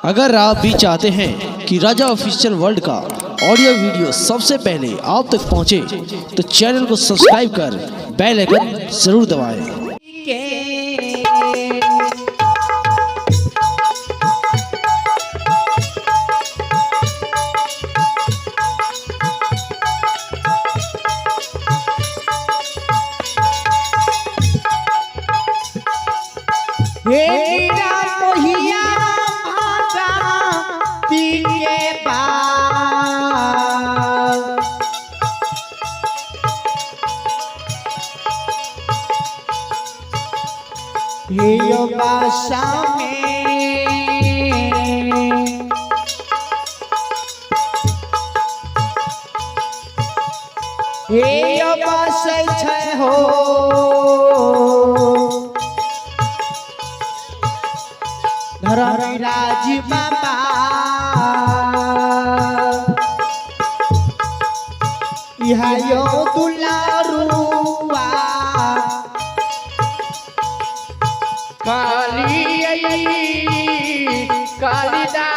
अगर आप भी चाहते हैं कि राजा ऑफिशियल वर्ल्ड का ऑडियो वीडियो सबसे पहले आप तक पहुंचे, तो चैनल को सब्सक्राइब कर बेल आइकन जरूर दबाएं। हे मीरा मोहिया माता के बाल हे यो बासा में हे यो बसै छै हो धर्मराज बाबा इहा यो दुलारुआ काली कालिदास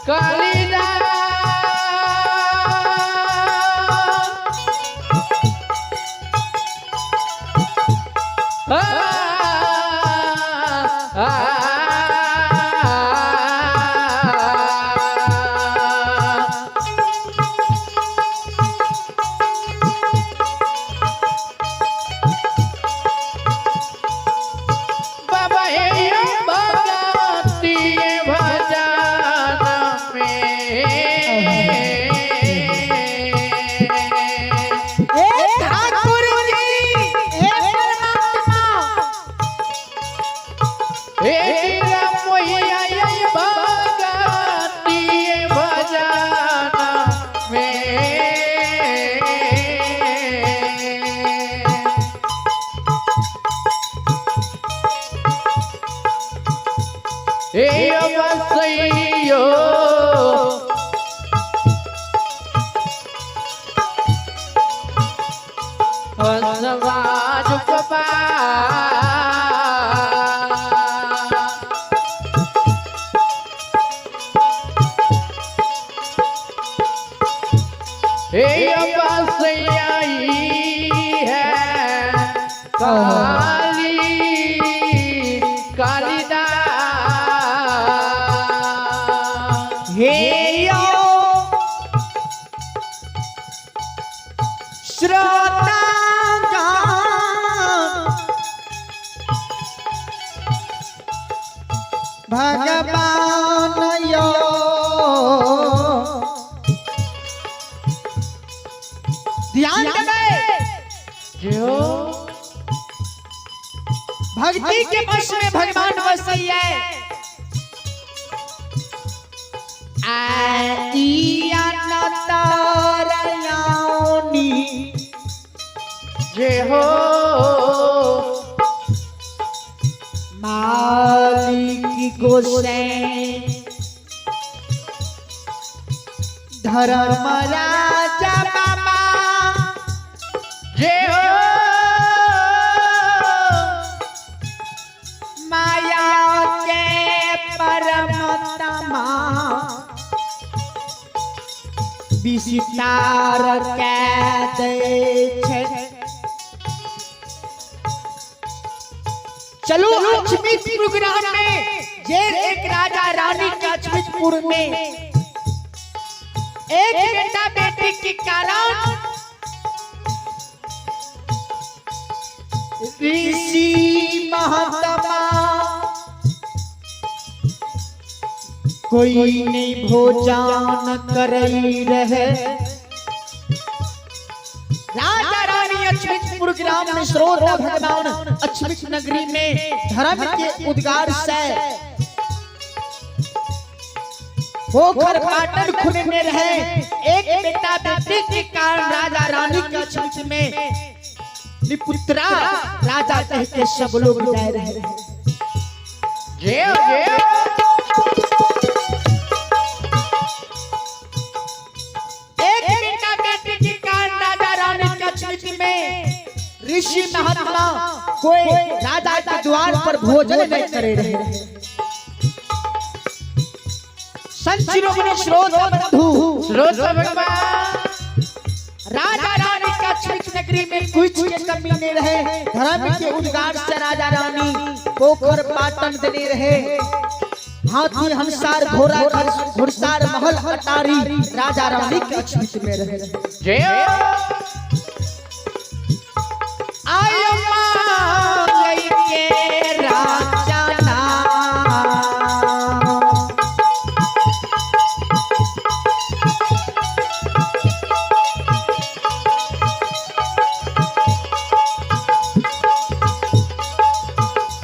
कालिदास आ, आ, आ, बाबा हे भगती भजन में हे ठाकुर जी हे परमात्मा हे मोहिया भगती भजन में हे बसैयो हसवाज पपा हे बसैया है काली कालिदास हे यो श्रोतागण भगवान यो ध्यान देबै जो भक्ति के वश में भगवान वसैया आई जे हो मालिक गोसैन धर्म राजा बाबा जे हो माया के परम तमा विस्तार के दै छै। चलो अक्षमित ग्राम में जे एक राजा रानी के अक्षमितपुर में एक बेटा बेटी के कारण ऋषि महात्मा कोई नहीं भोजन करई रहे। राजा रानी अक्षमितपुर ग्राम में श्रोता भगवान अक्षमित नगरी में धर्म के उद्गार से पोखर पाटन खुद में रहे। एक बेटा बेटी के कारण राजा रानी के अक्षमित में निपुत्रा राजा कह के सब लोग जाए रहे। जे हो जे हो एक बेटा बेटी के कारण राजा रानी के अक्षमित में ऋषि महात्मा कोई राजा के द्वार पर भोजन नहीं करे रहे। संत शिरोमणि श्रोता बंधु, श्रोता भगवान, राजा रानी का छिक नगरी में कुछ के कमी नहीं रहे। धर्म के उद्गार से राजा रानी पोखर पाटन देने रहे। हाथी हंसार घोड़ा घुड़सार महल अटारी राजा रानी के अछूत में रहे। जय हो। आयो माई के राजा ना,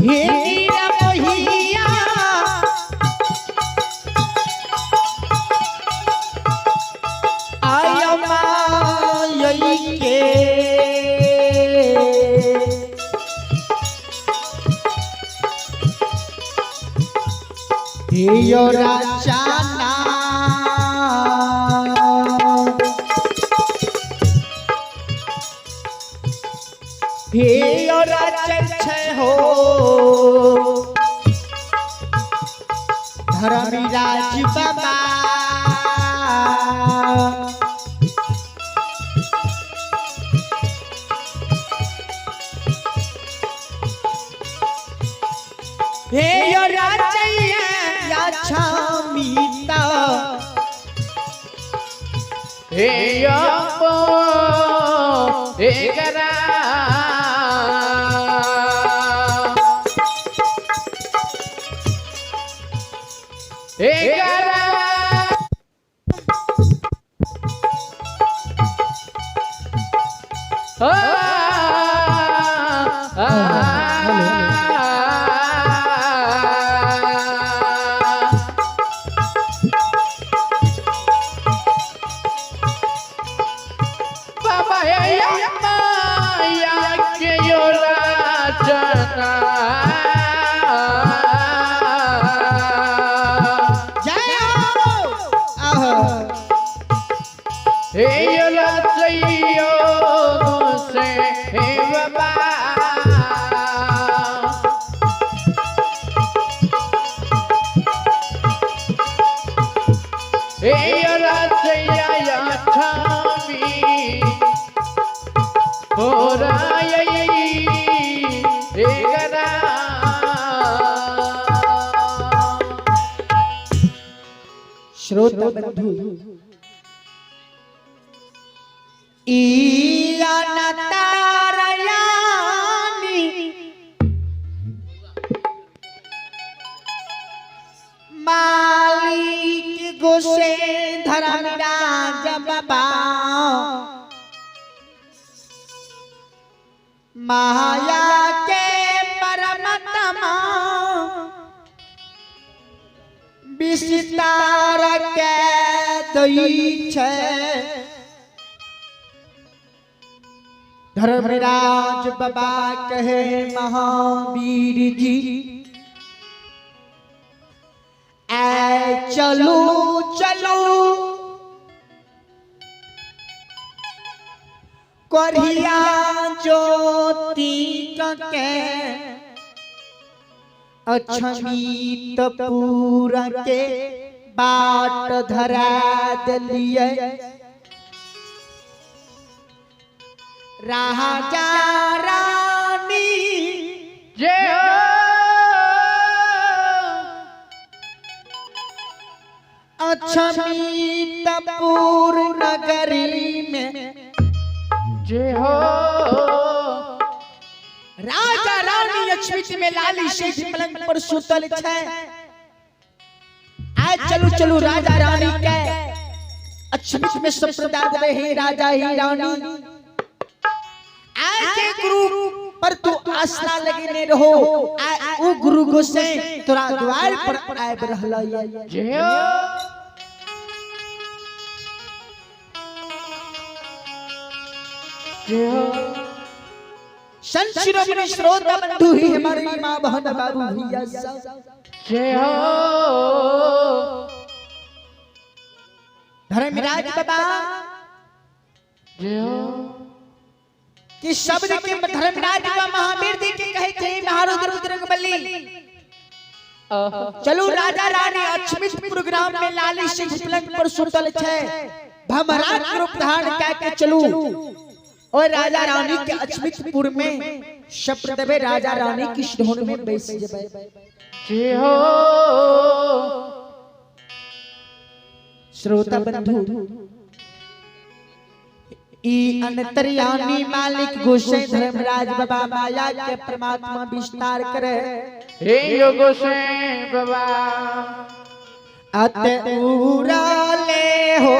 हे नीरा मोहिया, आयो माई के यो राजा ना, हे यो राजा छै हो धर्मराज बाबा। हे यो राजा या छामीता, हे यम्बो, हे गरा। हे गरा। आ, आ, बाबा हे माया के यो राजना। जय हो। आहा। हे यो रचैयो से हे बाबा। हे यो रचैया या छामी हो रायई हे गरा। श्रोता बंधु, इया न तारयानी मालिक गोसे धर्मराज बाबा, माया के परमात्मा विस्तार के दई छै। धर्मराज बाबा कहे महावीर जी, ऐ चलो चलो कोरिया ज्योति के अक्षमित पूरा के बाट धरा दिलिए। राजा रानी जय हो। अक्षमितपुर नगरी में जय हो। राजा रानी अक्षमित में लाली शेख पलंग पर सुतल छै। आज चलू चलू राजा रानी के अक्षमित में संप्रदाय देवे हे राजा ही रानी। आज के गुरु पर तू आसरा लगेने रहो, आ उ गुरु गोसाई तोरा द्वार पर आबि रहल ये। जय हो। जय हो। संत शिरोमणि श्रोता बंधु ही हमारी माँ बहन बाबू भैया सब। जय हो। धर्मराज बाबा जय हो। कि शब्द के धर्मराज बाबा महावीर जी के कहे थे महारुद्र बजरंगबली, चलू राजा रानी अक्षमित प्रोग्राम में लाली सिंह पलंग पर सुतल छे, भमरा के रूप धारण कह के चलू और राजा रानी के अचमितपुर में शब्द देवे, राजा रानी की धुन में बैस जेबे। जय हो। श्रोता बंधु, ई अंतर्यामी मालिक गोसाई धर्मराज बाबा माया के परमात्मा विस्तार करे। हे यो गोसाई बाबा। अत उड़ाले हो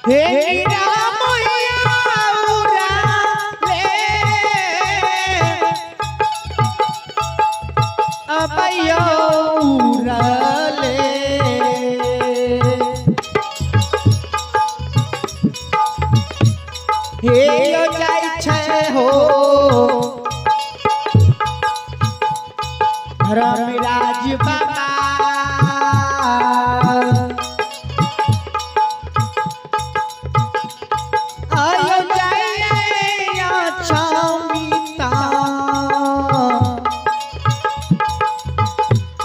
हे रामैया उड़ाले अबैया उड़ाले। हे यो जाइ छै हो धर्मराज बाबा, आयो जाइए छामिता।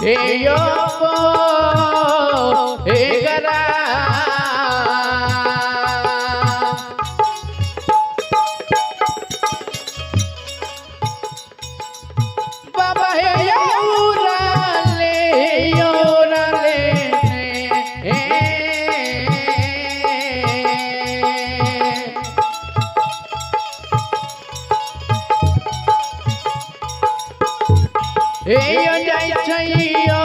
हे यो हे गरा। बाबा हे यो उड़ाले, यो उड़ाले। हे यो जाइ छैयो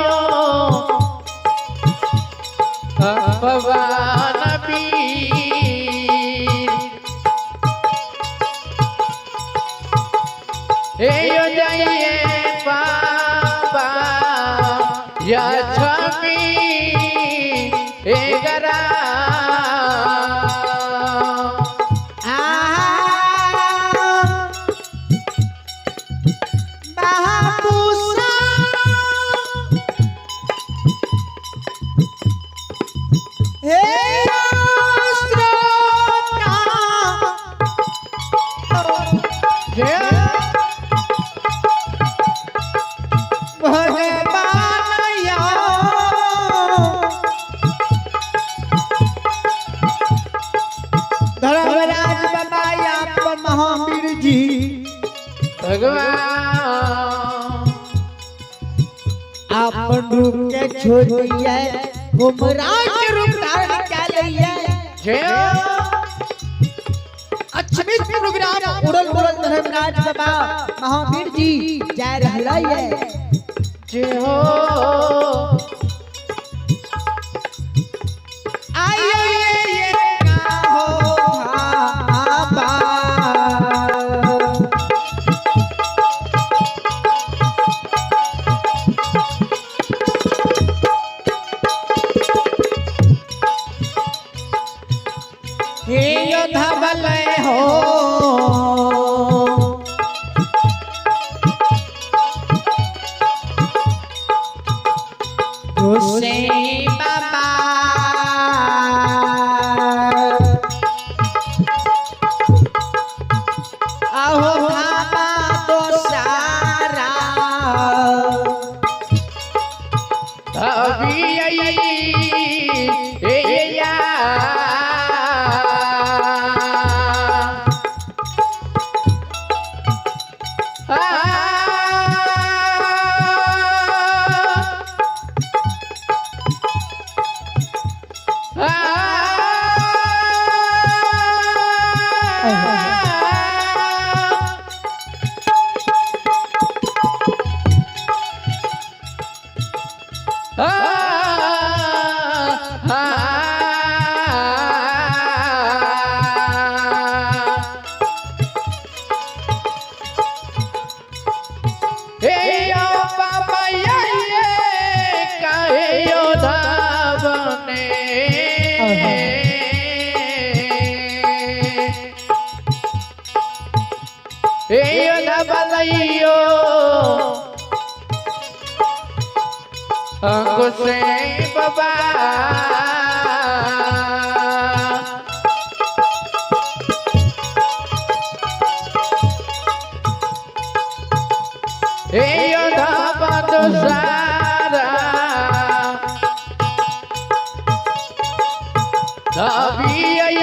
भगवान वीर। हे यो जाइए बाबा या छवि हे गरा। जय। धर्मराज बाबा आप महावीर जी भगवान आपन रूप के छोड़िए गुमराह के रूप धारण कर लिए। जय। अक्षमित प्रोग्राम उड़ल उड़ल धर्मराज बाबा महावीर जी जा रहला ये। जय हो। आइयो ये का हो बाबा। हे योद्धा बल हो गोसाई बाबा, आहो बाबा तो सारा। अभी आई हे या। हे यो बाबा ये काहे यो धावने। हे योधा बलैयो गोसाई बाबा। हे योधा बदसारा नबी आई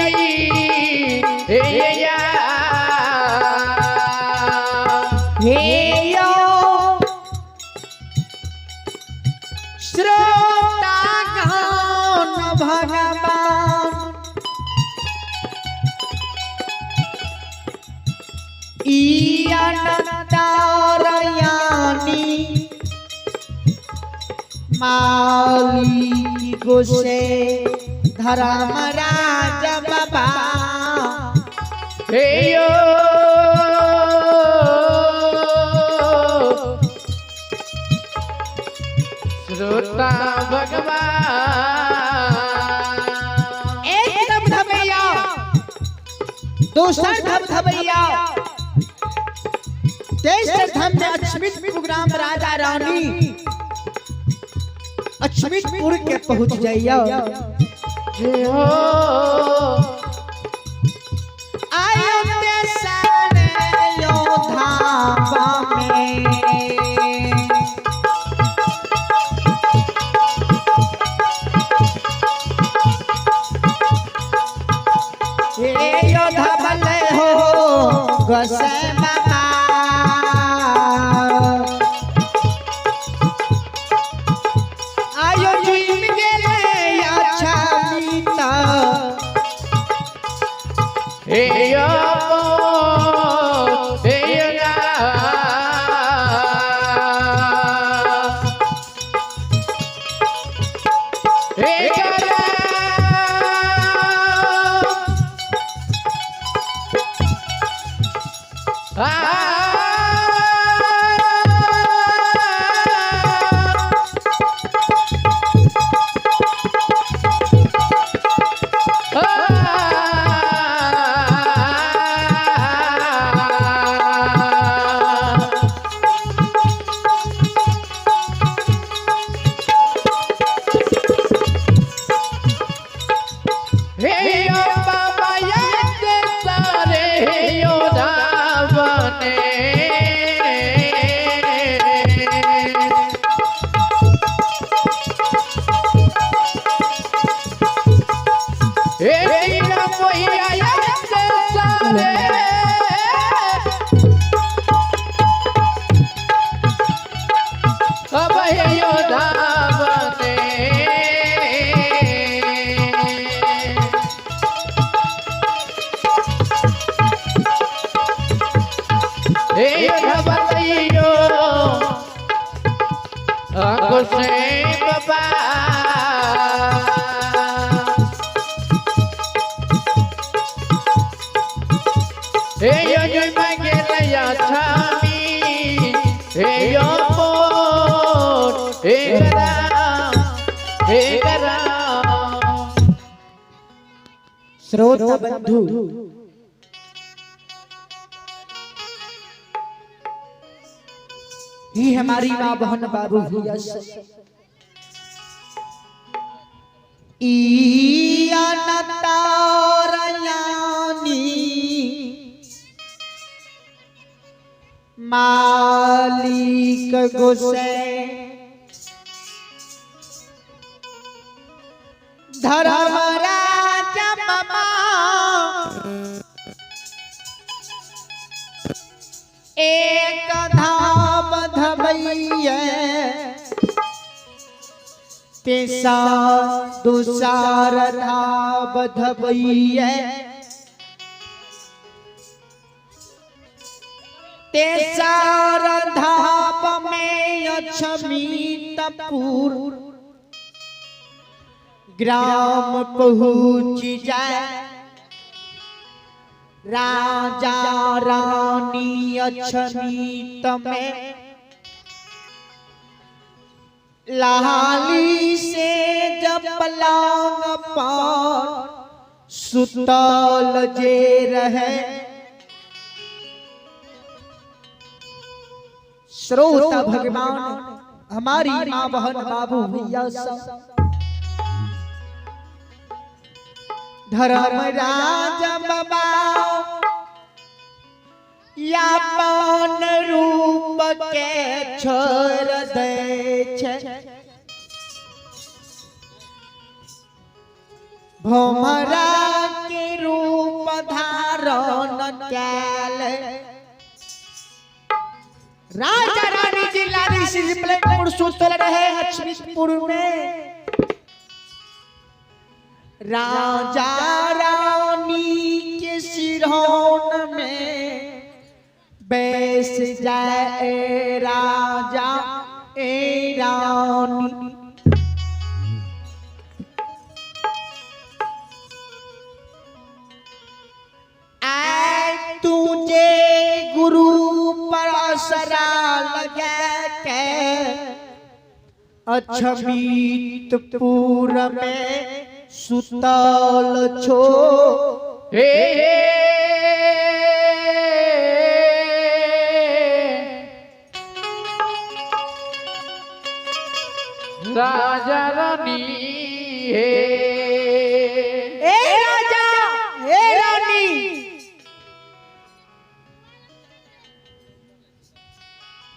हे या। हे यो श्रोता गण भगवान ई अनंतारयानी मालिक गोसे धर्म राज बाबा। हे यो श्रोता भगवान। एक धबधबैया, दोसर धबधबैया, तेसर धम में अक्षमित प्रोग्राम राजा रानी अक्षमितपुर के पहुंच जाइया। जय हो। आयो तेसर योद्धा में हे योद्धा भले हो गोसाई बाबा। आयो जुइम गेले अच्छा मीता। हे यो हे या। हे करा हे यो बाबा याद सारे यो धावने। हे मोहिया याद सारे अब हे यो धावने। हे धबलैयो गोसाई बाबा। हे यो जुई मांगे छामी हे यो मोर हे राम हे राम। श्रोता बंधु ही हमारी माँ बहन बाबू भैया ई अनतारयानी मालिक गोसाई धर्म राज बाबा। एक धाम धमैया तेसा दूसर धाम धमैया तेसार धाम में अक्षमितपुर ग्राम पहुँच जाए राजा रानी अक्षमित में लाली से जब पलंग पर सुतल जे रहे। श्रोता भगवान हमारी माँ बहन बाबू भैया सब धर्मराज बाबा या पान रूप के छोड़ दे छे भोमरा के रूप धारण कैल। राजा रानी जी लारी श्री पलंगपुर सुतल रहे लक्ष्मीपुर में। राजा रानी के सिरौन में बैस जाए राजा ए रानी। आए तुझे गुरु पर असरा लगा के अछमीतपुर में सुतल छो। हे राजा रानी हे ए राजा ए रानी,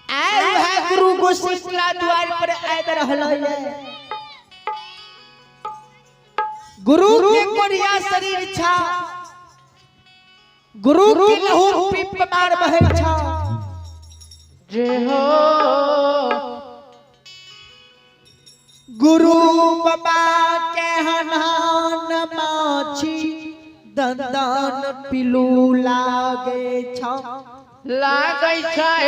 आए है गुरु गोसिंगला द्वार पर आए रहल है। गुरु के कोरिया शरीर छा, गुरु के लहू पीप मार बहे छा। जे हो गुरु बाबा के हनान माछी दंदन पिलू लागे छा। लागै छै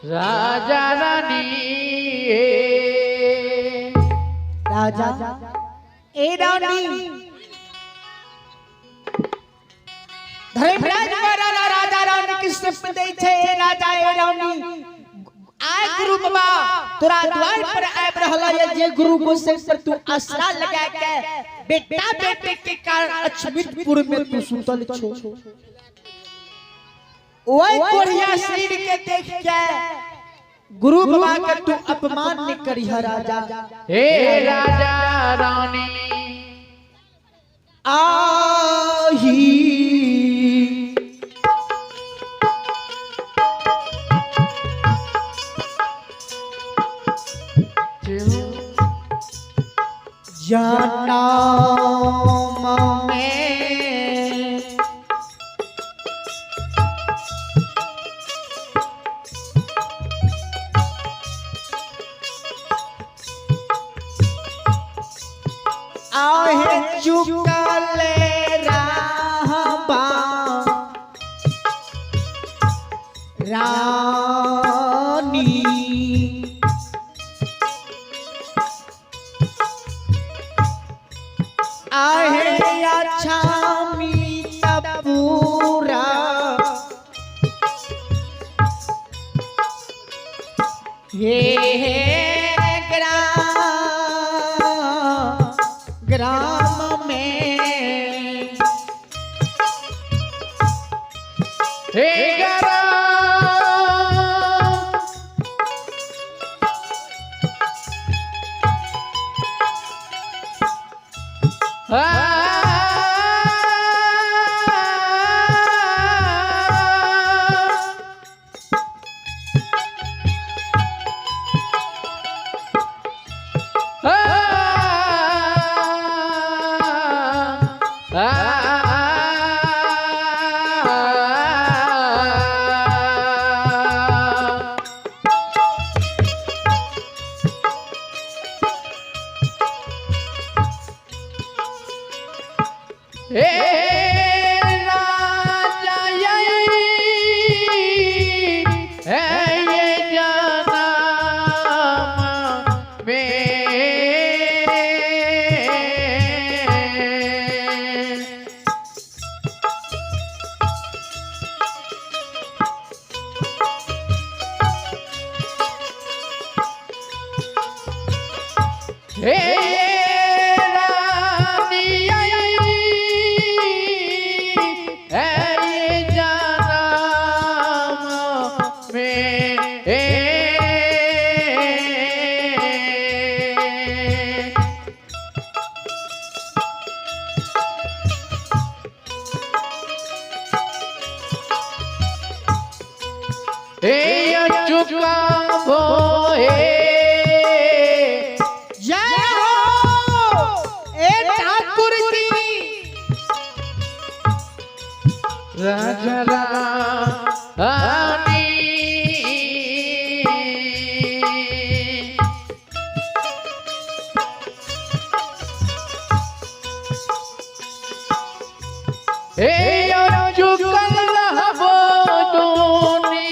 राजा रानी हे राजा ए रानी, धर्मराज महाराज राजा रानी के सिप दे छे। ए राजा ए रानी, आय गुरु बाबा तोरा द्वार पर आबि रहल है जे गुरु गोसाई पर तू आसरा लगा के बेटा बेटी के कारण अछमितपुर में तू सुतल छो। ओए कोढ़िया शरीर के देख के गुरु बाबा के तू अपमान नहीं करी है राजा। हे राजा रानी आही जनम में आहे चुकल राहबा रानी, आहे अच्छा पूरा हे ग्राम ग्राम में। हे ग्राम हे राजा है ये जनाम में हे रानी। हे चुका भोए। जय हो ए ठाकुर जी। राजा रानी हे चुकल रहबो दुनिया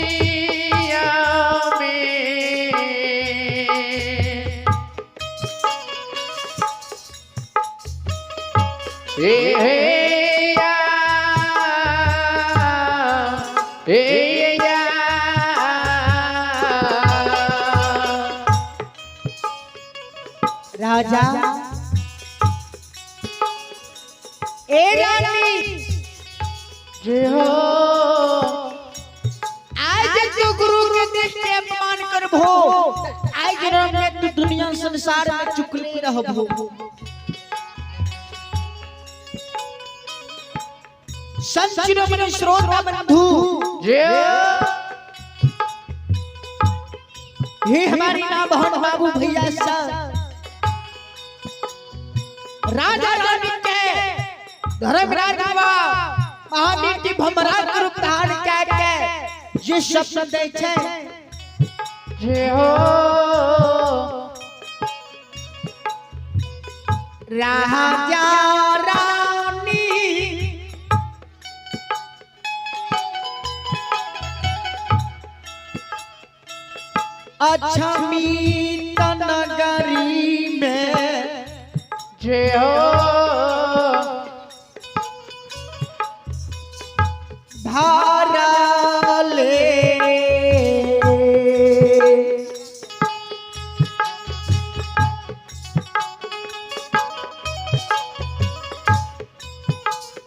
में। हे हे या, हे या। राजा ए रानी, जय हो। आज तू गुरु के देख के अपमान करभो, आज जन्म में तू दुनिया संसार में चुकले रहभो। संत शिरोमणि श्रोता बंधु, जय हो। हे हमारी ना बहन बाबू भैया सब, राजा रानी के धर्मराज महावीर की भमरा के रूप धारण कए के ये शब्द दै छै। जय हो। राजा रानी अच्छा मीत नगरी में, जय हो। भारा ले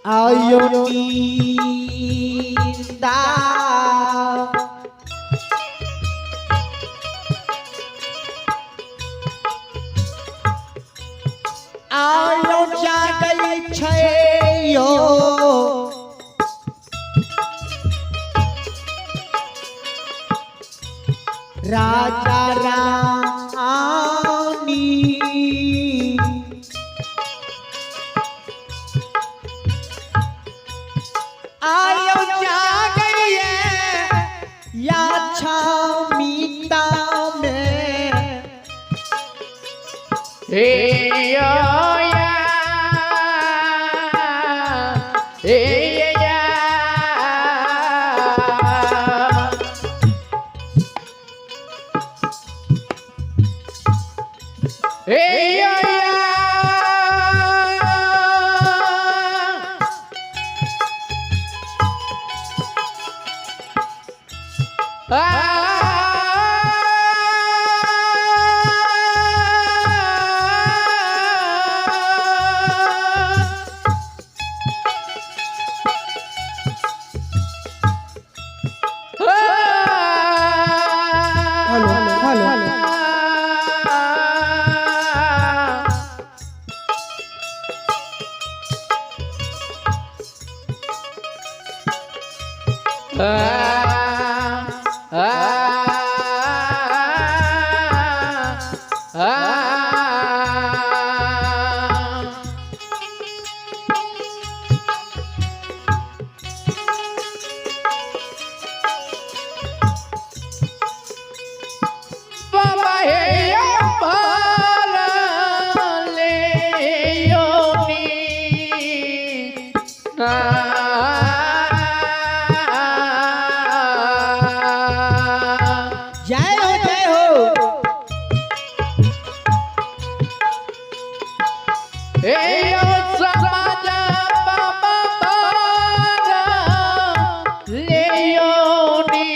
आयो नींदा आयो जागै छै यो राजा रानी। आयो जागैये या छामीता में। हे या या, हे या। हे या या। Hello hello. बाबा हे ले योनी ना। जय हो जय हो। हे समाज बाबा ले योनी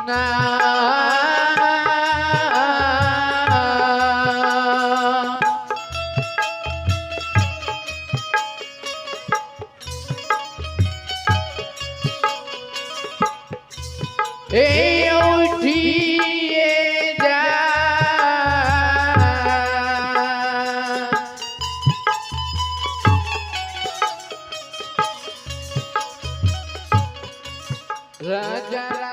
ना। ए उठिए जा। राजा।